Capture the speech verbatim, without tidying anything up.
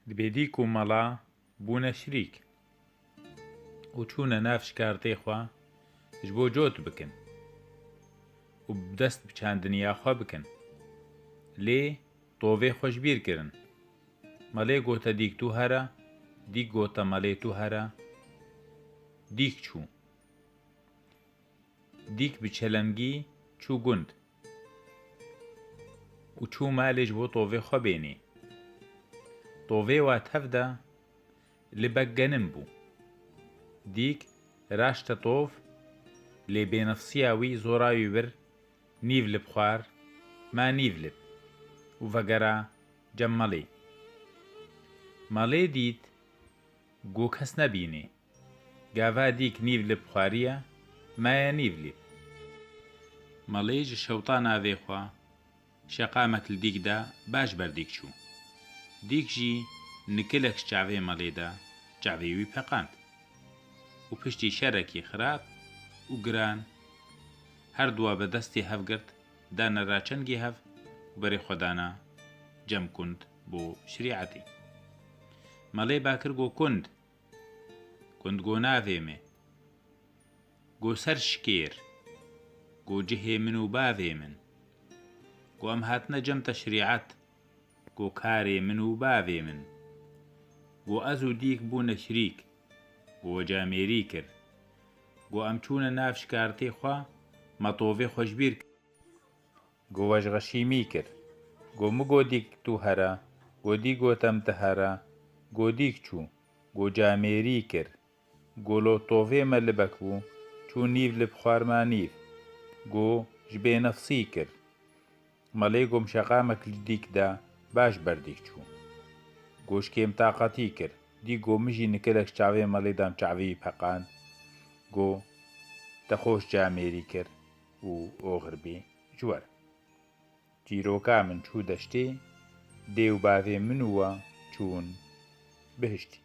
Dibê dîk û mala bûne şirîk û çûne nav şikartê xwe ji bo cot bikin û bi dest bi çandiniya xwe bikin. Lê tovê xwe ji bîr kirin. Malê gote dîk tu here, dîk gote malê tu here. Dîk çû. Dîk bi çelengî çû gund û çû malê ji bo tovê xwe bênî. Tovê wa tev de libek genim bû. Dîk raşte tov, lê bênefsiya wî zora wî bir nîv lib xwar, ma nîv lib û vegera cem malê. Malê dît ku kes nebînê. Gava dîk nîv lib xwariye, maye nîv lib. Malê ji şewta navê xwe şeqamek li dîk da, baş ber dîk çû. Dîk jî nikilek ji çavê malê da, çavê wî peqand. Û piştî şerekî xirab û giran, her dua bi destê hev girt, dane raçengê hev û berê xwe dana cem kund bo şirîetê. Malê bakir go kund, kund go navê me. Go ser şikêr, go cihê min û bavê min. Go em hatine cem te şirîet, go karê min û bavê min. Go ez û dîk bûne şirîk, go we camêrî kir. Go em çûne nav şikartê xwe, me tovê xwe ji bîr kir. Go we ji xeşîmî kir. Go mi go dîk tu here, go dîk gote em ti here, go dîk çû, go camêrî kir. Go lo tovê me libek bû, çû nîv lib xwarma nîv. Go ji bênefsî kir. Malê go mi şeqamek li dîk da, baş ber dîk çû. Go ji kêm taqetî kir. Dîk go mi jî nikilek ji çavê malê da, em çavê wî peqand. Go te xweş camêrî kir û oxir bî ji we re. Çîroka min çû deştê, dê û bavê min û we çûn bihiştî.